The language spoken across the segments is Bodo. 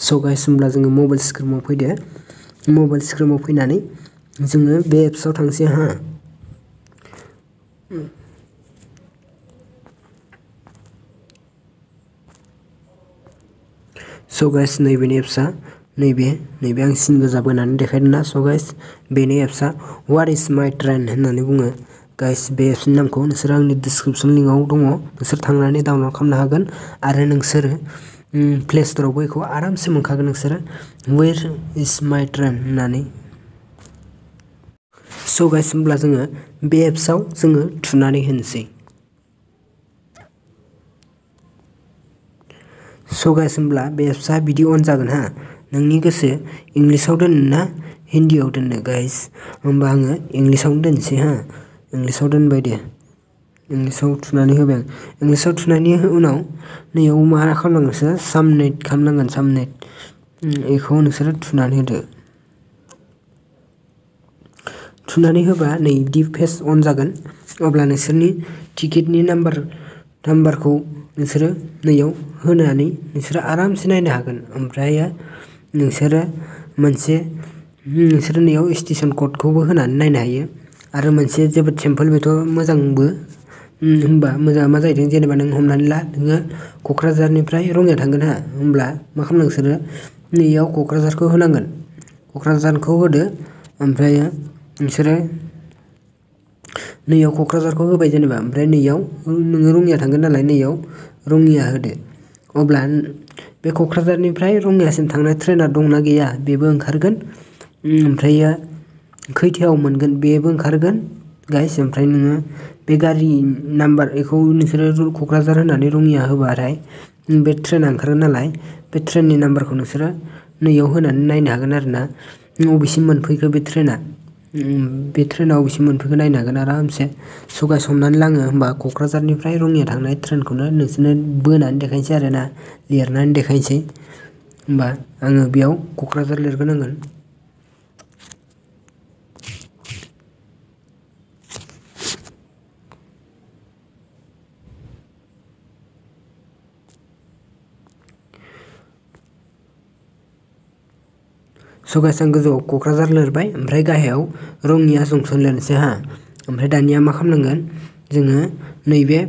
स' गाइस होमब्ला जोङो मबाइल स्क्रिनाव फैदो। मबाइल स्क्रिनाव फैनानै जोङो बे एप्सआव थांसै हा। स' गाइस नैबेनि एप्सआ नैबे आं सिन गोजा बोनानै देखायदों ना। स' गाइस बेनि एप्सआ व्हाट इज माय ट्रेन होननानै बुङो। गाइस बे एप्सनि नामखौ नोंसोर आंनि डिसक्रिपसन लिंकआव दङ, नोंसोर थांनानै डाउनलड खालामनो हागोन आरो नोंसोरो प्ले स्ट'रावबो बेखौ आरामसे मोनखागोन नोंसोरो वेर इज माय ट्रेन होननानै। स' गाइस होमब्ला जोङो बे एप्सआव जोङो थुनानै होनोसै। स' गाइस होमब्ला बे एप्सआ बिदि अन जागोन हा। नोंनि गोसो इंलिसाव दोननो ना हिन्दीआव दोननो गाइस। होमबा आङो इंलिसावनो दोनसै हा। इंलिसाव दोनबाय दे। इंलिसाव थुनानै होबाय आं। इंलिसाव थुनायनि उनाव नैयाव मा खालामनांगोन नोंसोर साबमिट खालामनांगोन साबमिट। बेखौ नोंसोरो थुनानै होदो। थुनानै होबा नै दि पेज अन जागोन। अब्ला नोंसोरनि टिकेटनि नाम्बारखौ नोंसोरो नैयाव होनानै नोंसोरो आरामसे नायनो हागोन। ओमफ्राय नोंसोरो नैयाव स्टेशन क'डखौबो होनानै नायनो हायो। आरो मोनसे जोबोद सिम्पोल बेथ' मोजांबो। होमबा मोजाङा मा जाहैदों जेनेबा नों हमनानै ला नोङो क'क्राझारनिफ्राय रङिया थांगोन हा। होमब्ला मा खालामनांगोन नोंसोरो नैयाव क'क्राझारखौ होनांगोन। क'क्राझारखौ होदो ओमफ्राय नोंसोरो नैयाव क'क्राझारखौ होबाय जेनेबा। ओमफ्राय नैयाव नोङो रङिया थांगोन नालाय नैयाव रङिया होदो। अब्ला बे क'क्राझारनिफ्राय रङियासिम थांनाय ट्रेना दंना गैया बेबो ओंखारगोन। ओमफ्राय खैथायाव मोनगोन बेबो ओंखारगोन गाइस। ओमफ्राय नोङो बे गारि नाम्बार बेखौ नोंसोरो क'क्राझार होनानै रङिया होबाथाय बे ट्रेना ओंखारगोन नालाय बे ट्रेननि नाम्बारखौ नोंसोरो नैयाव होनानै नायनो हागोन आरो ना। बबेसिम मोनफैखो बे ट्रेना बबेसिम मोनफैखो नायनो हागोन आरामसे। स' गाइस हमनानै ला आङो होमबा क'क्राझारनिफ्राय रङिया थांनाय ट्रेनखौनो नोंसोरनो बोनानै देखायनोसै आरो ना, लिरनानै देखायनोसै। होमबा आङो बेयाव क'क्राझार लिरग्रोनांगोन। स' गाइस आं गोजौआव क'क्राझार लिरबाय ओमफ्राय गाहायाव रङिया जंसन लिरनोसै हा। ओमफ्राय दानिया मा खालामनांगोन जोङो नैबे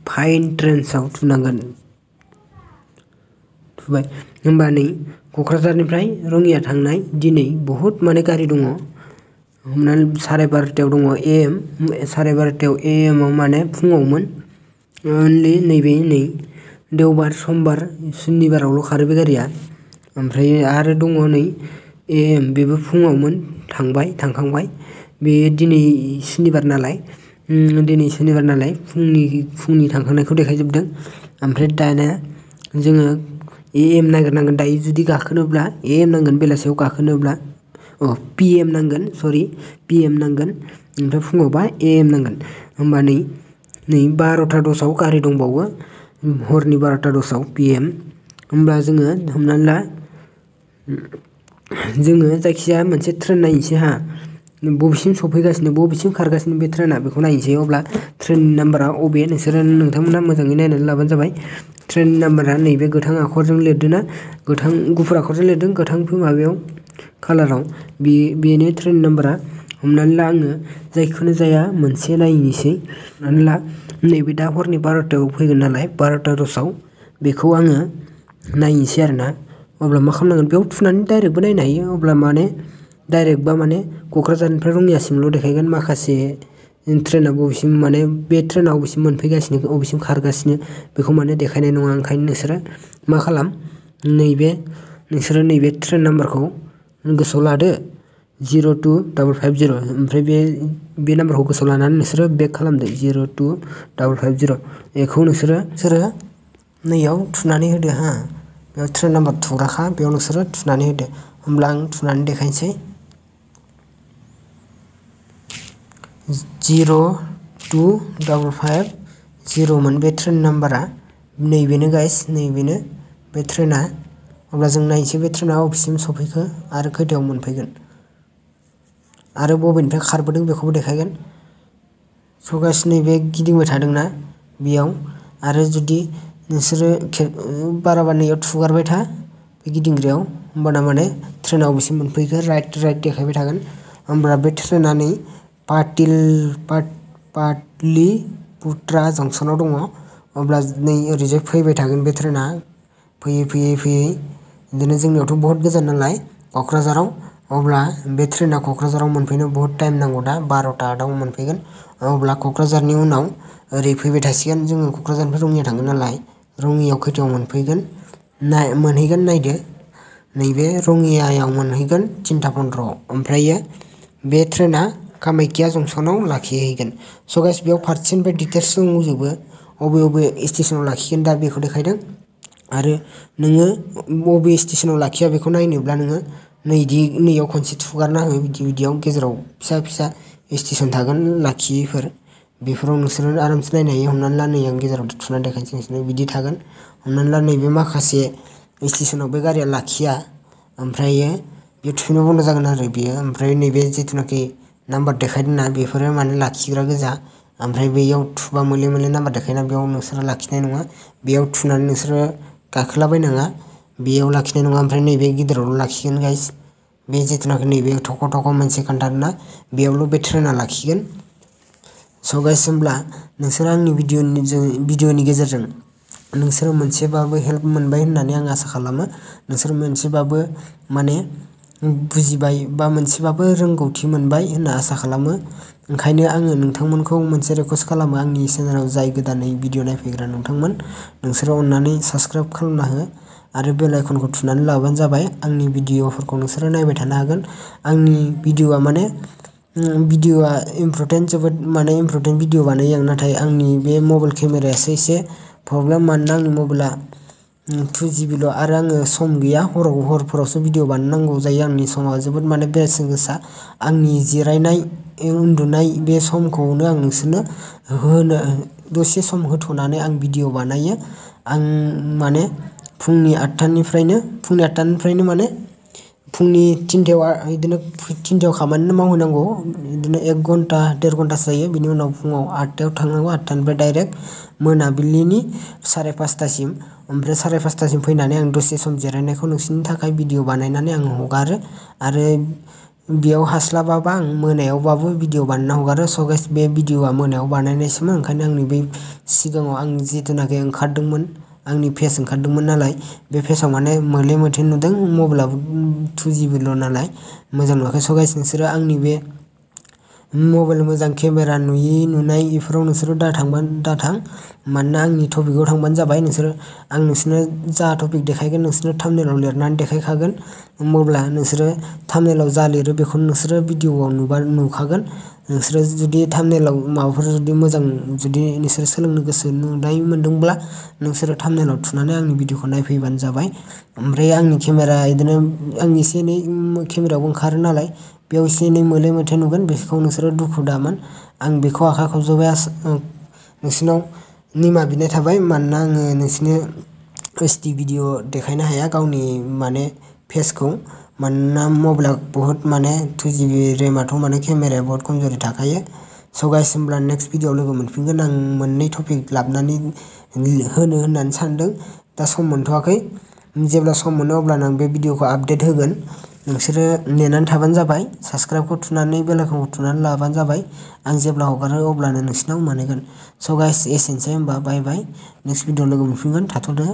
फाइन्ड ट्रेन्सआव थुनांगोन। थुबाय होमबा नै क'क्राझारनिफ्राय रङिया थांनाय दिनै बहुद माने गारि दङ। हमनानै 12:30 दङ AM 12:30 AM आव माने फुङावमोन। अनलि नैबे देवबार समबार सुनिबारावल' खारो बे गारिया। ओमफ्राय आरो दङ नै AM बेबो फुङावमोन थांखांबाय। बे दिनै सुनिबार नालाय फुंनि थांखांनायखौ देखायजोबदों। ओमफ्राय दाना जोङो AM नागिरनांगोन। दायो जुदि गाखोनोब्ला AM नांगोन, बेलासियाव गाखोनोब्ला PM नांगोन PM नांगोन। ओमफ्राय फुङावबा AM नांगोन। होमबा नै 12:10 गारि दंबावो हरनि 12:10 PM। होमब्ला जोङो हमनानै ला जोङो जायखिजाया मोनसे ट्रेन नायनोसै हा। बबेसिम सफैगासिनो बबेसिम खारगासिनो बे ट्रेना बेखौ नायनोसै। अब्ला ट्रेननि नाम्बारा अबे नोंथांमोना मोजाङै नायनानै लाबानो जाबाय। ट्रेननि नाम्बारा नैबे गोथां आखरजों लिरदों ना, गुफुर आखरजों लिरदों गोथां माबायाव कालाराव बेनो ट्रेननि नाम्बारा। हमनानै ला आङो जायखौनो जाया मोनसे नायनोसै। हमनानै ला नैबे दा हरनि 12:00 फैगोन नालाय 12:10 बेखौ आङो नायनोसै आरो ना। अब्ला मा खालामनांगोन बेयाव थुनानै डाइरेक्टबो नायनो हायो। अब्ला माने डाइरेक्टबा माने क'क्राझारनिफ्राय रङियासिमल' देखायगोन। माखासे ट्रेना बबेसिम माने बे ट्रेना बबेसिम मोनफैगासिनो बबेसिम खारगासिनो बेखौ माने देखायनाय नङा। ओंखायनो नोंसोरो मा खालाम नोंसोरो नैबे ट्रेन नाम्बारखौ गोसोआव लादो 02550। ओमफ्राय बे नाम्बारखौ गोसोआव लानानै नोंसोरो बेक खालामदो 02550। बेखौ नोंसोरो नैयाव थुनानै होदो हा। बेयाव ट्रेन नाम्बार थुग्राखा बेयाव नोंसोरो थुनानै होदो। होमब्ला आं थुनानै देखायनोसै 02550 बे ट्रेन नाम्बारा। नैबेनो गाइस नैबेनो बे ट्रेना। अब्ला जों नायनोसै बे ट्रेना बबेसिम सफैखो आरो खैथायाव मोनफैगोन आरो बबेनिफ्राय खारबोदों बेखौबो देखायगोन। स' गाइस नैबे गिदिंबाय थादोंना बेयाव। आरो जुदि नोंसोरो बाराबा नैयाव थुगारबाय था बे गिदिंग्रायाव होमबाना माने ट्रेना अबेसिम मोनफैखो राइट देखायबाय थागोन। होमब्ला बे ट्रेना नै पाटलिपुत्रा जंक्शनाव दङ। अब्ला नै ओरैजाय फैबाय थागोन बे ट्रेना फैयै बिदिनो जोंनियावथ' बहुत गोजान नालाय क'क्राझाराव। अब्ला बे ट्रेना क'क्राझाराव मोनफैनो बहुत टाइम नांगौ, दा 12टायाव मोनफैगोन। अब्ला क'क्राझारनि उनाव ओरै फैबाय थासिगोन जोङो क'क्राझारनिफ्राय रङिया थांगोन नालाय रङियायाव खैथायाव मोनफैगोन मोनहैगोन नायदो नैबे रङियायाव मोनहैगोन 3:15 ओमफ्रायो बे ट्रेना कामाख्या जंक्शनाव लाखिहैगोन। स' गाइस बेयाव फारसेनिफ्राय डिटेल्स दंजोबो अबे स्टेसनाव लाखिगोन दा बेखौ देखायदों। आरो नोङो बबे स्टेसनाव लाखिया बेखौ नायनोब्ला नोङो नैयाव खनसे थुगारना हो। बिदियाव गेजेराव फिसा स्टेसन थागोन लाखियैफोर, बेफोराव नोंसोरो आरामसे नायनो हायो। हमनानै ला नै आं गेजेराव थुनानै देखायनोसै नोंसोरनो बिदि थागोन। हमनानै ला नैबे माखासे स्टेसनाव बे गारिया लाखिया ओमफ्रायो बे थुनो बन्द' जागोन आरो बेयो। ओमफ्राय नैबे जिथुनाखि नाम्बार देखायदोंना बेफोरो माने लाखिग्रा गोजा। ओमफ्राय बेयाव थुबा मोले नाम्बार देखायना बेयाव नोंसोरो लाखिनाय नङा। बेयाव थुनानै नोंसोरो गाखोलाबायनाङा, बेयाव लाखिनाय नङा। ओमफ्राय नैबे गिदिरावल' लाखिगोन गाइस। बे जिथुनाखि नैबे थख' मोनसे खोन्थादोंना बेयावल' बे ट्रेना लाखिगोन। स' गाइस होमब्ला नोंसोरो आंनि भिडिअनि गेजेरजों नोंसोरो मोनसेबाबो हेल्प मोनबाय होननानै आं आसा खालामो। नोंसोर मोनसेबाबो माने बुजिबाय बा मोनसेबाबो रोंगौथि मोनबाय होनना आसा खालामो। ओंखायनो आङो नोंथांमोनखौ मोनसे रिकुवेस्ट खालामो, आंनि चेनेलाव जाय गोदानै भिडिअ नायफैग्रा नोंथांमोन, नोंसोरो अननानै साबस्क्राइब खालामना हो आरो बेल आइकनखौ थुनानै लाबानो जाबाय। आंनि भिडिअफोरखौ नोंसोरो नायबाय थानो हागोन। आंनि भिडिअआ माने जोबोद माने इम्परटेन्ट भिडिअ बानायो आं, नाथाय आंनि बे मबाइल केमेरायासो एसे प्रब्लेम। मानोना आंनि मबाइला 2GB आरो आङो सम गैया, हरफोरावसो भिडिअ बानायनांगौ जायो। आंनि समा जोबोद माने बेसेन गोसा। आंनि जिरायनाय उन्दुनाय बे समखौनो आं नोंसोरनो दसे सम होथ'नानै आं भिडिअ बानायो। आं माने फुंनि 8टानिफ्रायनो माने फुंनि 3टायाव खामानि मावहैनांगौ। बिदिनो 1 घन्टा 1.5 घन्टासो जायो। बिनि उनाव फुङाव 8टायाव थांनांगौ, 8टानिफ्राय डाइरेक्ट मोनाबिलिनि 5:30सिम। ओमफ्राय 5:30सिम फैनानै आं दसे सम जिरायनायखौ नोंसोरनि थाखाय भिडिअ बानायनानै आं हगारो। आरो बेयाव हास्लाबाबा आं मोनायावबाबो भिडिअ बानायना हगारो। स' गाइस बे भिडिअआ मोनायाव बानायनायसोमोन, ओंखायनो आंनि बै सिगाङाव आं जिथुनाखि ओंखारदोंमोन, आंनि फेस ओंखारदोंमोन नालाय बे फेसाव माने मोले नुदों। मबाइलाबो 2GB नालाय मोजां नुवाखै। स' गाइस नोंसोरो आंनि बे मबाइल मोजां केमेरा नुनाय बेफोराव नोंसोरो दाथां। मानोना आंनि टपिकआव थांबानो जाबाय। आं नोंसोरनो जा टपिक देखायगोन नोंसोरनो थाम्बनेइलाव लिरनानै देखायखागोन। अब्ला नोंसोरो थाम्बनेइलाव जा लिरो बेखौनो नोंसोरो भिडिअआव नुखागोन। नोंसोरो जुदि थाम्बनेइलाव माबाफोर जुदि मोजां नोंसोरो सोलोंनो गोसो नुनाय मोनदोंब्ला नोंसोरो थाम्बनेइलाव थुनानै आंनि भिडिअखौ नायफैबानो जाबाय। ओमफ्राय आंनि केमेरा बिदिनो आं एसे एनै केमेरायावबो ओंखारो नालाय बेयाव एसे एनै मोले नुगोन, बेखौ नोंसोरो दुखु दामोन। आं बेखौ आखाइ खबजोबबाय, नोंसोरनाव निमाहा बिनाय थाबाय। मानोना आङो नोंसोरनो HD भिडिअ देखायनो हाया गावनि माने फेसखौ। मानोना मबाइला बहुत माने 2GB रेमाथ' माने केमेराया बहुत खमजोरि थाखायो। स' गाइस होमब्ला नेक्स्ट भिडिअआव लोगो मोनफिनगोन। आं मोननै टपिक लाबोनानै होननानै सानदों, दा सम मोनथ'वाखै। जेब्ला सम मोनो अब्लानो आं बे भिडिअखौ आपडेट होगोन। नोंसोरो नेनानै थाबानो जाबाय, साबस्क्राइबखौ थुनानै बेल आइकनखौ थुनानै लाबानो जाबाय। आं जेब्ला हगारो अब्लानो नोंसिनाव मोनहैगोन। स' गाइस एसेनोसै होमबा, बाय बाय। नेक्स्ट भिडिअआव लोगो मोनफिनगोन, थाथ'दो।